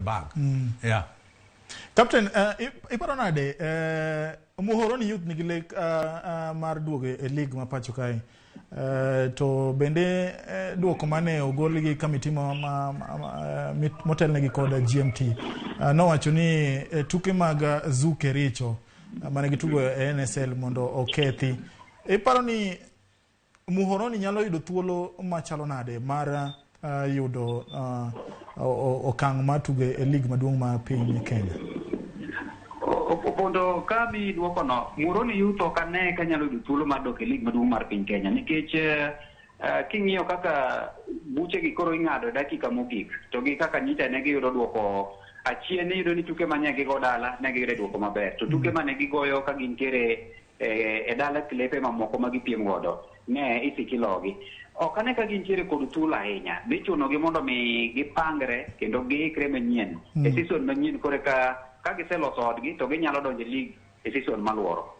Bag. Yeah. Captain, iparo nade Muhoroni Youth nigi lek mar duogo e league ma pacho kae? To bende duoko mane ogol gi committee motelnegi kod GMT nowacho ni tuke mag Zoo Kericho mane gitugo e NSL mondo okethi. Iparo ni Muhoroni nyalo yudo thuolo machalo nade mar yudo okang' mar tugo e league maduong' mar piny Kenya? Mondo ka mi duoko no, Muhoroni Youth ok ane ka nyalo yudo thuolo mar dok e league maduong' mar piny Kenya nikech king'iyo kaka buche gi koro ing'ado e dakika mogik to gi kaka nyicha ne giyudo duoko achien, iyudo ni tuke mane gigo dala ne giyudo duoko maber, to tuke mane gigoyo ka gintiere e dala klepe mamoko ma gipiem godo ne isiki logi. Ok ane ka gintiere kod thuolo ahinya. Dhi chunogi mondo mi gipangre kendo giikre manyien e season manyien, kore ka giseloso odgi to ginyalo donjo e league e season maluoro.